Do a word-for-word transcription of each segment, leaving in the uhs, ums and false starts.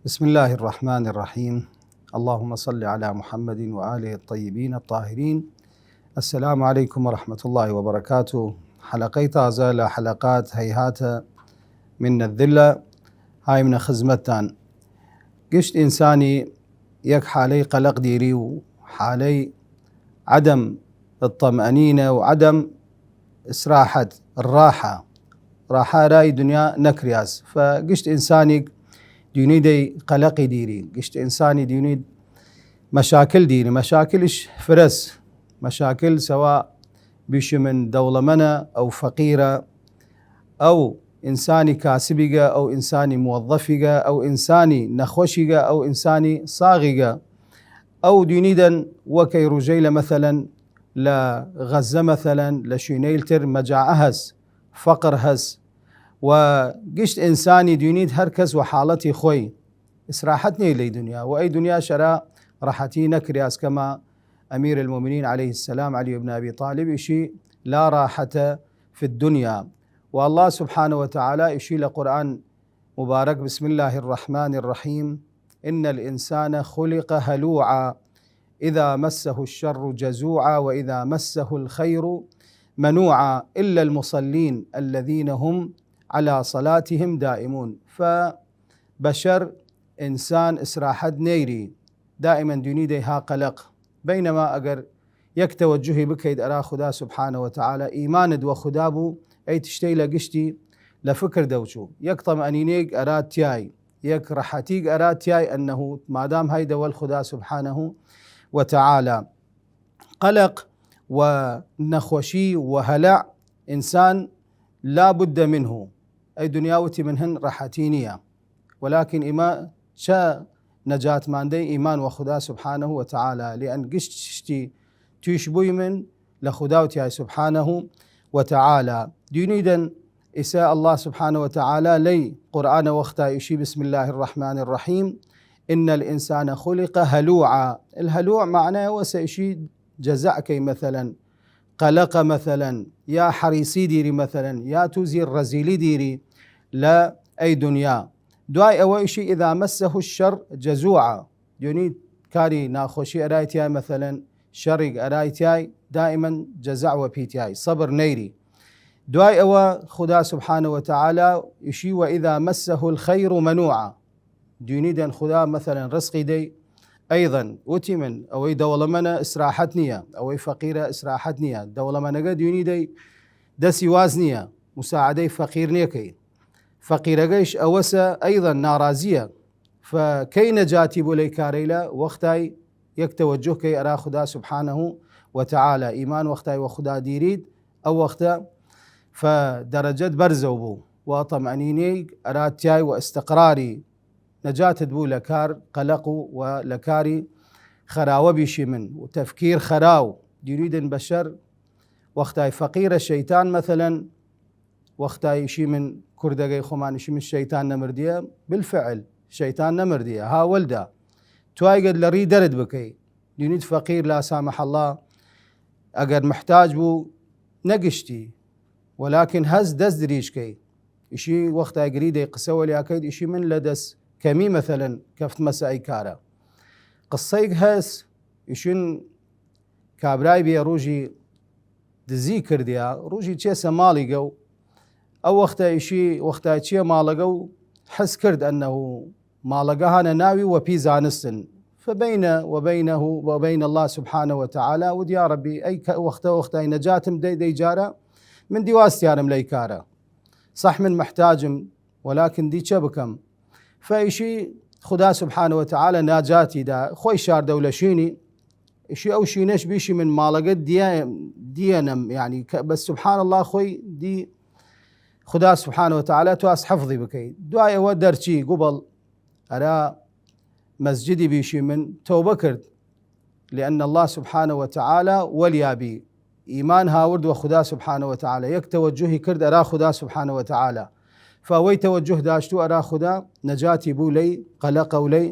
بسم الله الرحمن الرحيم. اللهم صل على محمد وآله الطيبين الطاهرين. السلام عليكم ورحمة الله وبركاته. حەلەقەی تازە لە حەلەقات هەیهاتە من الذلە هایمنە خزمەتتان. گشت ئینسانی یەک حالەی قەلەق دیری و حالەی عەدەم الطمأنینە و عەدەم ئیسراحەت، ڕاحە. ڕاحە ئەرای دنیا نەکریاس. فگشت ئینسانیگ دونی دەی قەلەقی دیری، گشت ئینسانی دونی مەشاکل دیری، مەشاکلش فرەس، مەشاکل سەوا بیشمن دەوڵەمەنە ئەو فەقیرە، ئەو ئینسانی کاسبیگە، ئەو ئینسانی موەظەفیگە، ئەو ئینسانی نەخوەشیگە، ئەو ئینسانی ساغیگە. ئەو دونیدەن وەکەی روژەیلە مەسەلەن لە غەزە مەسەلەن لە شوینەیل تر مەجاعە هەس، فەقر هەس، و گشت ئینسانی دونید هەر کەس وە حاڵەتی خوەی. ئیسراحەت نیە لەی دنیا، و ئەی دنیا شەرا ڕەحەتی نەکریاس، کەما ئەمیر المومنین علیه السلام علی بن ابی طالب ئیشی: لا راحة في الدنيا. و الله سبحانه وتعالى ئیشی لە قورئان مبارک: بسم الله الرحمن الرحيم. إن الإنسان خلق هلوعا إذا مسه الشر جزوعا وإذا مسه الخير منوعا إلا المصلين الذين هم على صلاتهم دائمون. فبشر ئینسان ئیسراحەت نەیری، دائما دونی دەی ها قەلەق. بەینەما ئەگەر یەک تەوەجوهی بکەید ئەرا خودا سبحانە وتعالی، ئیماند وە خودا بوو، ئەی تشتەیلە گشتی لە فکر دەوچوو. یەک طمأنینەیگ ئەرا تیای، یەک ڕەحەتیگ ئەرا تیای، ئەنەهو مادام هایدە وەل خودا سبحانە وتعالی. قەلەق و نەخوەشی و هەلع ئینسان لا بد منه. ئەی دنیا وتی من هن ڕەحەتی نیە. ولكن ئیمە چە نەجاتمان دەی؟ ئیمان وە خودا سبحانه وتعالی، لئن گشت چشتی تویش بویمن لە خودا و تیای سبحانه وتعالی. دینیدن ئیسە الله سبحانه وتعالی لەی قورئانە وەختا ئیشی: بسم الله الرحمن الرحيم. إن الإنسان خلق هلوعا. الهلوع معنای وەسە ئیشی جەزع کەی مەسەلەن، قەلەقە مەسەلەن، یا حەریسی دیری مەسەلەن، یا توزی ڕەزیلی دیری لە ئەی دنیا. دوای ئەوە ئیشی: إذا مسه الشر جزوعا. یعنی کاری ناخوشی ئەرای تیای، مەسەلەن شەریگ ئەرای تیای، دائما جەزع وە پی تیای، سەبر نەیری. دوای ئەوە خودا سبحانه وتعالی ئیشی: وإذا مسه الخير منوعا. دینیدن خودا مەسەلەن ڕزقی دەی، ئەیضا وتی من ئەوەی دەوڵەمەنە ئیسراحەت نیە، ئەوەی فەقیرە ئیسراحەت نیە. دەوڵەمەنەگە دینی دەی دەسی واز نیە، مساعدەی فەقیر نیەکەی. فەقیرەگەیش ئەوەسە ئەیضا ناڕازیە. فکەی نەجاتی بو لەی کارەیلە؟ وەختای یەک تەوەجوه کەی ئەرا خودا سبحانه وتعالی. ئیمان وەختای وە خودا دیرید، ئەو وەختە فدەرەجەت بەرزەو بو و طمأنینەیگ ئەرا تیای و ئیستقراری نەجاتت بو لە کار قەلەق و، و لە کاری خەراوە بیشی من و تەفکیر خەراو. دینیدن بەشەر وەختای فەقیرە شەیتان مەسەلەن وەختای ئیشی من کوردەگەی خوەمان ئیشی من شەیتان نەمردیە، بالفعل شەیتان نەمردیە، ها وەلدا توایگەد لە ڕی دەرد بکەی. دینید فەقیر لا سامح الله ئەگەر محتاج بو نەگشتی، ولكن هەز دەس دریژ کەی. ئیشی وەختای گری دەی قسە وەلیا کەید، ئیشی من لە دەس کەمی مەسەلەن کەفتمەسە ئەی کارە. قسەیگ هەس، ئیشین کابرای بێ ڕوژی دزی کردیا، ڕوژی چێسە ماڵیگە و ئەو وەختە ئیشی وەختای چیە ماڵەگە و حەز کرد ئەنەهو ماڵەگە هانە ناوی وەپی زانستن. فبين وبينه وبين الله سبحانه وتعالى، ود: یا ربی، ئەی کە وەختە وەختای نەجاتم دەی، دەی جارە من دیواز تیارم لەی کارە. صح من محتاجم، ولكن دی چە بکەم؟ فئیشی خودا سبحانه وتعالى ناجاتی دا، خوەی شاردەو لە شینی، ئیشی ئەو شینەش بیشی من ماڵەگە دیە-، دیەنم، یعنی کە، بەس سبحان الله خوەی دی خودا سبحانه وتعالى تواس حفظی بکەی. دوای ئەوە دەرچی گوبەڵ ئەرا مەسجدی بیشی من تەوبە کرد، لأن الله سبحانه وتعالى وەلیا بی، ئیمان هاورد وە خودا سبحانه وتعالى، یەک تەوەجوهی کرد ئەرا خودا سبحانه وتعالى. فەوەی تەوەجوه داشتو ئەرا خودا، نەجاتی بو لەی قەلەقە و لەی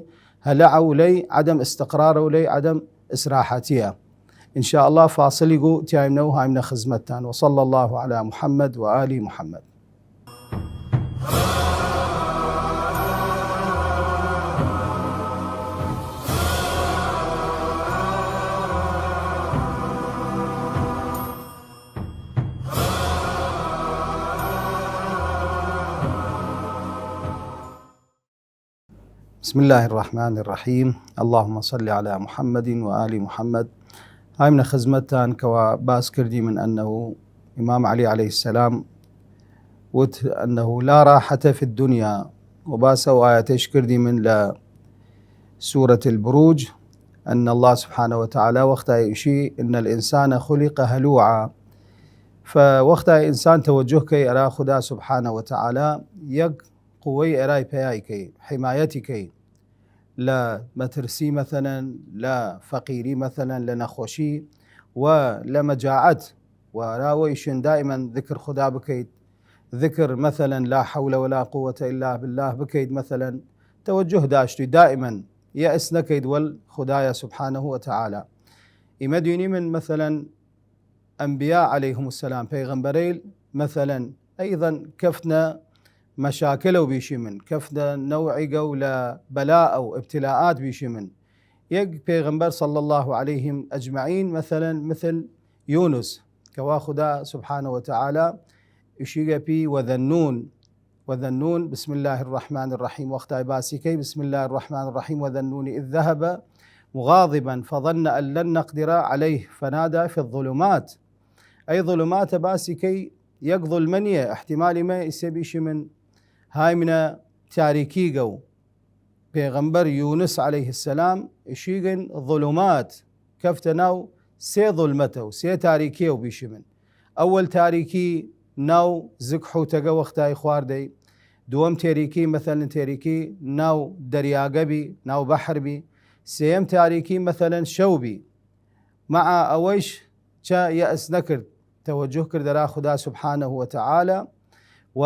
هەلەعە و لەی عەدەم ئیستقرارە و لەی عەدەم ئیسراحەتیە. ان شاء الله فاصلیگ و تیایمنە و هایمنە خزمەتتان. وصلى الله على محمد وآل محمد. بسم الله الرحمن الرحيم. اللهم صل على محمد وآل محمد. هایمنە خزمەتتان کەوا باس کردیمن ئەنەو ئیمام عەلی عەلەیهی سەلام وت: «أنه لا راحة في الدنيا»، و باس ئەو ئایەتەیش کردیمن لە سورة البروج، أن الله سبحانه وتعالى وەختای ئیشی: «إن الإنسان خلق هلوعا». فوەختای ئینسان تەوەجوه کەی ئەرا خودا سبحانه وتعالى، یەک قوەی ئەرای پەیای کەی، حمایەتی کەی لە مەترسی مەسەلەن، لە فەقیری مەسەلەن، لە نەخۆشی و لە مەجاعەت، و ئەرا وەیشن دائما ذکر خودا بکەیت، ذکر مەسەلەن لا حول ولا قوة إلا بالله بکەیت مەسەلەن، تەوەجوه داشتی دائما، یەئس نەکەیت وەل خودایە سبحانه وتعالى. ئیمە دوینیمن مەسەلەن ئەنبیا عەلەیهم السلام، پەیغەمبەرەیل مەسەلەن، ئەیضا کەفتنە مەشاکلەو بیشیمن، کەفتنە نەوعیگەو لە بەلاء و ابتلاءات بیشیمن. یەک پەیغەمبەر صلی الله علیهم اجمعین، مەسەلەن، مثل یونس، کەوا خودا سبحانه وتعالی ئیشیگە پی وذ النون، وذ النون، بسم الله الرحمن الرحيم، وەختای باسی کەی، بسم الله الرحمن الرحيم، وذ النون إذ ذهب مغاضبا فظن أن لن نقدر عليه فنادى في الظلمات. ئەی ظلماتە باسی کەی، یەک ظلمە نیە، احتمالی مە ئیسە بیشیمن هایمنە تاریکیگەو. پێغەمبەر یونس علیه السلام ئیشیگن ظلمات، کەفتە ناو سێ ظلمەتەو، سێ تاریکیەو بیشیمن. ئەول تاریکی ناو زگ حوتەگە وەختای خواردەی، دووەم تاریکی مەسەلەن تاریکی ناو دەریاگە بی، ناو بەحر بی، سێیەم تاریکی مەسەلەن شەو بی. مع ئەوەیش چە یەئس نەکرد، تەوەجوه کرد ئەرا خودا سبحانه وتعالی، و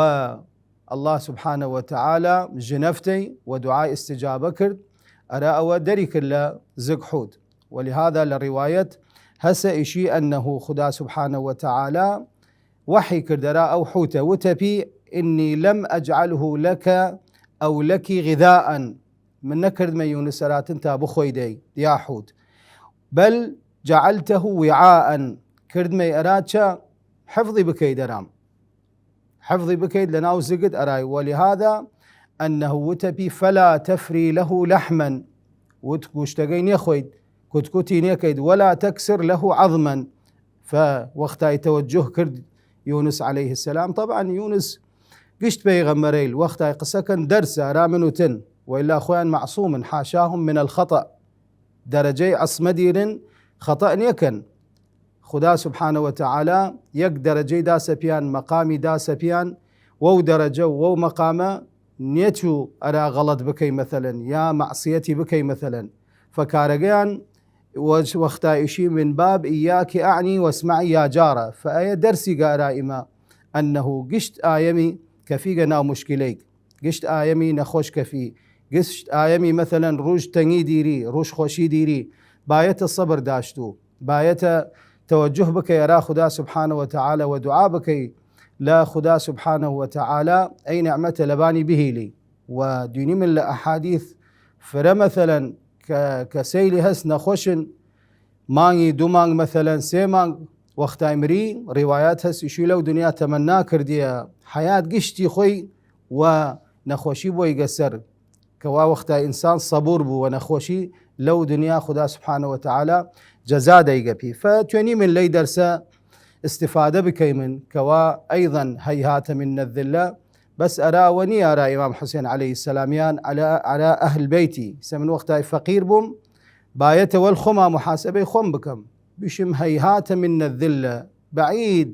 الله سبحانه وتعالی ژنەفتەی و دوعای استجابە کرد، ئەرا ئەوە دەری کرد لە زگ حوت. ولهذا لە روایەت هەسە ئیشی ئەنه خودا سبحانه وتعالی وحی کرد ئەرا ئەو حوتە، وتە پی: إني لم أجعله لك أو لك غذاء، من نەکردمە یونس ئەراتن تا بخوەیدەی یا حوت، بل جعلته وعاء، کردمەی ئەرا چە؟ حفظی بکەید ئەرام، حفظی بکەید لەناو زگد ئەرای. ولهذا أنه وتە پی: فلا تفري له لحما، وت گوشتەگەی نێخوەید، کوتکوتی نێکەید، ولا تكسر له عظما. فوەختای تەوەجوه کرد یونس علیه السلام، طبعا یونس گشت پەیغەمبەرەیل وەختای قسە کەن دەرسە ئەرا من وتن، وئلا خوەیان معصومن، حاشاهم من الخطأ، دەرەجەی عصمە دیرن، خەتەئ نیەکەن. خودا سبحانه وتعالی یەک دەرەجەی داسە پیان، مەقامی داسە پیان، وەو دەرەجە و وەو مەقامە نیەچوو ئەرا غەڵەت بکەی مەسەلەن، یا مەعسیەتی بکەی مەسەلەن. فکارەگەیان وەختایشی من باب إياك أعني واسمعي يا جارة، فەئەیە دەرسیگە ئەرا ئیمە، ئەنه گشت ئایەمی کەفیگە ناو مشکلەیگ، گشت ئایەمی نەخوەش کەفی، گشت ئایەمی مەسەلەن رووژ تەنگی دیری، رووژ خوەشی دیری، بایەتە سەبر داشتوو، بایەتە تەوەجوه بکەی ئەرا خودا سبحانه وتعالی و دوعا بکەی لە خودا سبحانه وتعالی ئەی نعمەتە لەبانی بهیلی. و دوینیمن لە ئەحادیث فرە مەسەلەن کە کەسەیلی هەس نەخوەشن، مانگی، دو مانگ مەسەلەن، سێ مانگ، وەختای مری، روایات هەس ئیشی لەو دنیا تەمەنا کردیە حەیات گشتی خوەی و نەخوەشی بویگە سەر، کەوا وەختای ئینسان سەبور بوو و نەخوەشی لەو دنیا خودا سبحانه وتعالی جەزا دەیگە پی. فتوێنیمن لەی دەرسە استفادە بکەیمن کەوا أيضا هيهات منا الذلة، بەس ئەرا ئەوە نیە ئەرا ئیمام حسین علیه السلام یان ئەرا، ئەرا ئەهل بیتی. سە من وەختای فەقیر بووم، بایەتە وەل خوەما محاسبەی خوەم بکەم، بشم هیهات منا الذلة، بعید،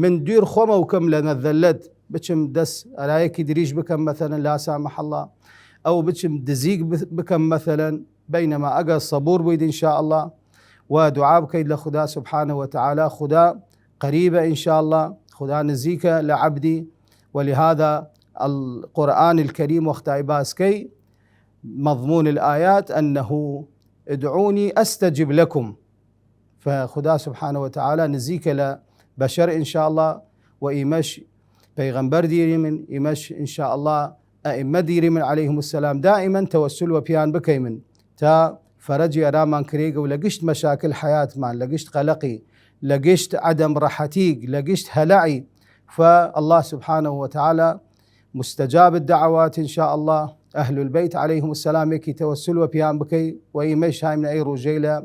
من دویر خوەمەو کەم لە مەذلەت، بچم دەس ئەرایەکی دریژ بکەم مەسەلەن، لا سامح الله، ئەو بچم دزیگ ب-، بکەم مەسەلەن، بەینەما ئەگەر سەبور بووید ان شاء الله و دوعا بکەید لە خودا سبحانه وتعالی، خودا قریبە ان شاء الله، خودا نزیکە لە عەبدی. ولهذا القرآن الكريم وەختای باس کەی مضمون الآيات أنه ادعوني أستجب لكم. فخودا سبحانه وتعالی نزیکە لە بەشەر ان شاء الله، و ئیمەش پەیغەمبەر دیریمن، ئیمەش ان شاء الله ئەئمە دیریمن علیهم السلام، دائما تەوەسول وەپیان بکەیمن تا فەرەجی ئەرامان کریگە و لە گشت مەشاکل حەیاتمان، لە گشت قەلەقی، لە گشت عەدەم ڕەحەتیگ، لە گشت هەلەعی، فالله سبحانه وتعالی مستجاب الدعوات ان شاء الله. ئەهل البەیت علیهم السلام، یەکی تەوەسول وەپیان بکەی، و ئیمەیش هایمنە ئەی رووژەیلە،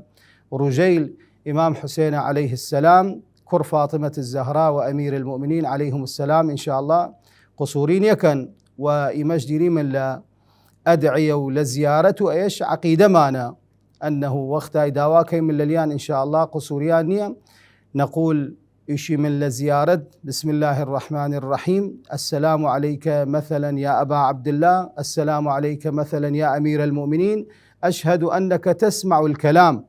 رووژەیل ئیمام حوسێنە علیه السلام، کوڕ فاطمەت الزەهرا و ئەمیر المؤمنین علیهم السلام، ان شاء الله قسووری نیەکەن. و ئیمەش دیریمن لە ئەدعیە و لە زیارەت و ئەیەش عەقیدەمانە، ئەنه وەختای داوا کەیمن لەلیان ان شاء الله قسووریان نیە، نقول ئیشیمن لە زیارەت، بسم الله الرحمن الرحیم، السلام علیک مثلا یا ابا عبد الله، السلام علیک مثلا یا امیر المؤمنین، اشهد انک تسمع الکلام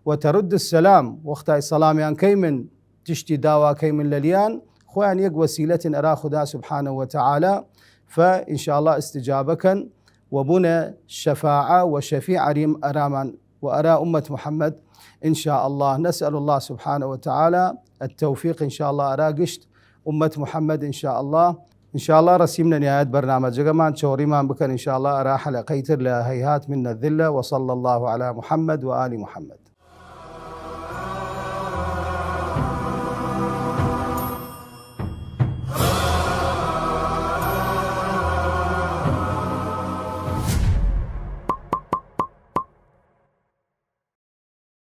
وترد السلام. وەختای سەڵامیان کەیمن، چشتی داوا کەیمن لەلیان، خوەیان یەک وەسیلەتن ئەرا خودا سبحانه وتعالی، فان شاء الله استجابە کەن و بوونە شەفاعە و شەفیع ئەریم ئەرامان و ئەرا ئومەت محمد ان شاء الله. نسأل الله سبحانه وتعالى التوفيق ان شاء الله ئەرا گشت ئومەت محمد ان شاء الله. ان شاء الله رەسیمنە نیایەت بەرنامەجەگەمان، چەوەڕیمان بکەن ان شاء الله ئەرا حەلەقەی تر لە هەیهات منە ذلە. وصلى الله على محمد وآل محمد.